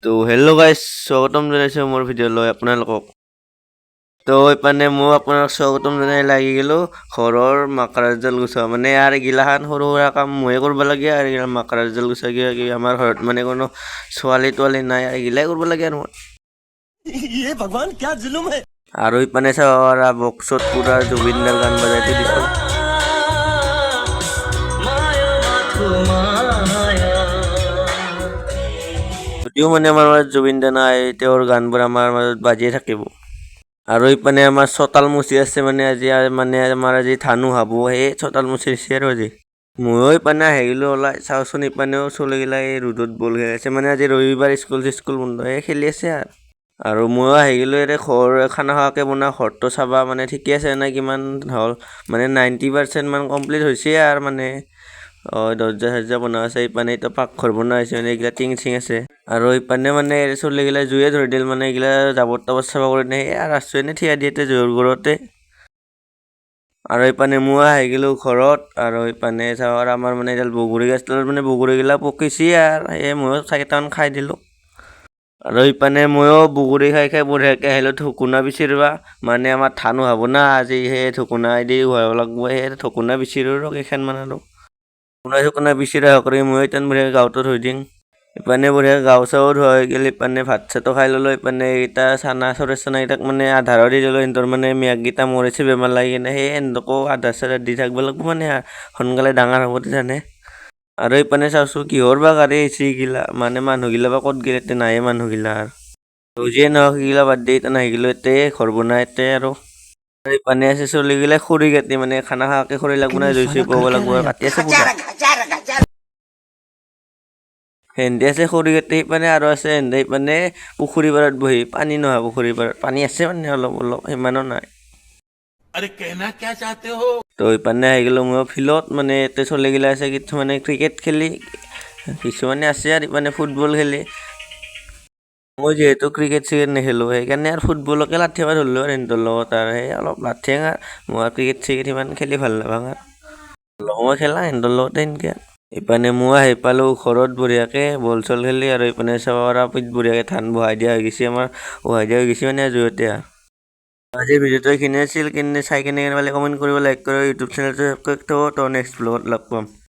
তো hello' guys, স্বাগতম জনাইছোঁ মোৰ ভিডিঅ'লৈ আপোনালোকক। তো এইপানে মই আপোনাক স্বাগতম জনাই লাগি গ'লোঁ ঘৰৰ মাকৰাৰ জাল গুচোৱা। মানে আৰু এইগিলাখান সৰু সুৰা কাম ময়ে কৰিব লাগে আৰু এইগিলা মাকৰাৰ জাল গুচোৱা, কিবা কিবি। আমাৰ ঘৰত মানে কোনো ছোৱালী তোৱালী নাই আৰু এইগিলাই কৰিব লাগে আৰু মই। ये भगवान, क्या जुल्म है! আৰু ইপানে চাওঁ, বক্সত পুৰা জুবিনদাৰ গান বজাই থৈ দিছোঁ। মায়া মাথো মায়া। যদিও মানে আমাৰ মাজত জুবিন দা নাই, তেওঁৰ গানবোৰ আমাৰ মাজত বাজিয়ে থাকিব। আৰু ইপানে আমাৰ চোতাল মুচি আছে। মানে আজি মানে আমাৰ আজি ধানো হাব, সেই চোতাল মুচিছে। আৰু আজি ময়ো ইপানে আহি গ'লো ওলাই। চাওঁচোন, ইপানেও চলিগিলা এই ৰ'দত বল খেলি আছে। মানে আজি ৰবিবাৰ, স্কুল চিস্কুল বন্ধ, এই খেলি আছে। আৰু ময়ো আহি গ'লো ইয়াতে ঘৰ খানা খোৱাকৈ বনোৱা ঘৰটো চাবা, মানে ঠিকে আছে নাই, কিমান হ'ল। মানে 90% মান কমপ্লিট হৈছে আৰু মানে দৰ্জা চৰ্জা বনোৱা আছে। ইপানে এতিয়া পাকঘৰ বনোৱা হৈছে, মানে এইগিলা টিং চিং আছে। আৰু ইপানে মানে চলিগিলা জুয়ে ধৰি দিল, মানে এইগিলা জাবৰ তাবৰ চাফা কৰি কিনে আৰু আছোঁ এনেই থিয়া দিয়াতে জুইৰ ঘৰতে। আৰু ইপানে ময়ো আহি গ'লো ঘৰত। আৰু ইপানে চাওঁ, আৰু আমাৰ মানে এডাল বগৰী গছডালত মানে বগৰীগিলা পকিছে আৰু সেয়ে ময়ো চাৰিটামান খাই দিলোঁ। আৰু ইপানে ময়ো বগৰী খাই খাই বঢ়িয়াকৈ আহিলোঁ ঢকুনা বিচাৰিবা। মানে আমাৰ ধানো হ'ব না আজি, সেই ঢকুনা দি উহাব লাগিব। সেই ঢকুনা বিচাৰিলোঁ ৰ কেইখনমান। আৰু ঢকুনা চকুনা বিচাৰি কৰি ময়ো এতিয়া বঢ়িয়াকৈ গাঁৱতো ধুই দিম। ইপানে বঢ়িয়াকৈ গাও চাও ধোৱা হৈ গ'ল। ইপানে ভাত চাতো খাই ল'লোঁ। ইপানে এইকেইটা চানা, চৰাই চানাকেইটাক মানে আধাৰো দি দিলোঁ। সিহঁতৰ মানে মিয়াককেইটা মৰিছে বেমাৰ লাগি কিনে, সেই সিহঁতকো আধাৰ চাধাৰ দি থাকিব লাগিব, মানে সোনকালে ডাঙৰ হ'ব তেতিয়ানে। আৰু ইপানে চাওঁচোন, কিহৰ বা গাড়ী আহিছে এইগিলা? মানে মানুহগিলা বা ক'ত গ'ল? ইয়াতে নায়ে মানুহগিলা। আৰু যিয়ে নহওক, সেইগিলা বাদ দি এতিয়া আহি গ'লো ইয়াতে ঘৰ বনাই ইয়াতে। আৰু ইপানে আছে চলিগিলা খৰি কাটি, মানে খানা খোৱাকে খৰি লাগব না, জুই চুই পুৱাব লাগিব, কাটি আছে পুৰা। সেহেঁতে আছে খৰি কাটি সিপানে। আৰু আছে সেহেঁতে ইপানে পুখুৰী পাৰত বহি, পানী নোহোৱা পুখুৰী পাৰত। পানী আছে মানে অলপ অলপ, সিমানো নাই। अरे, कहना क्या चाहते हो? তো ইপানে আহি গ'লো মই ফিল্ডত। মানে ইয়াতে চলিগিলা আছে কিছুমানে ক্ৰিকেট খেলি, কিছুমানে আছে আৰু ইপানে ফুটবল খেলি। মই যিহেতু ক্ৰিকেট চিকেট নেখেলোঁ, সেইকাৰণে আৰু ফুটবলকে লাঠি এবাৰ ধৰিলোঁ আৰু সিহঁতৰ লগত। আৰু সেই অলপ লাঠি আৰু মই ক্ৰিকেট চিকেট সিমান খেলি ভাল নাপাওঁ আৰু অলপ সময় খেলা সিহঁতৰ লগতে সেনকে। ইপানে মই আহি পালোঁ ঘৰত বঢ়িয়াকৈ বল চল খেলি। আৰু ইপানে চাব পৰা, বঢ়িয়াকৈ ধান বহাই দিয়া হৈ গৈছে, আমাৰ বহাই দিয়া হৈ গৈছে মানে জুইতে। আৰু আজিৰ ভিডিঅ'টো এইখিনিয়ে আছিল। কিনে চাই কেনে পালে কমেণ্ট কৰিব, লাইক কৰিব, ইউটিউব চেনেলটো ছাবস্ক্ৰাইব কৰিব। তো নেক্সট ব্লগত লগ পাম।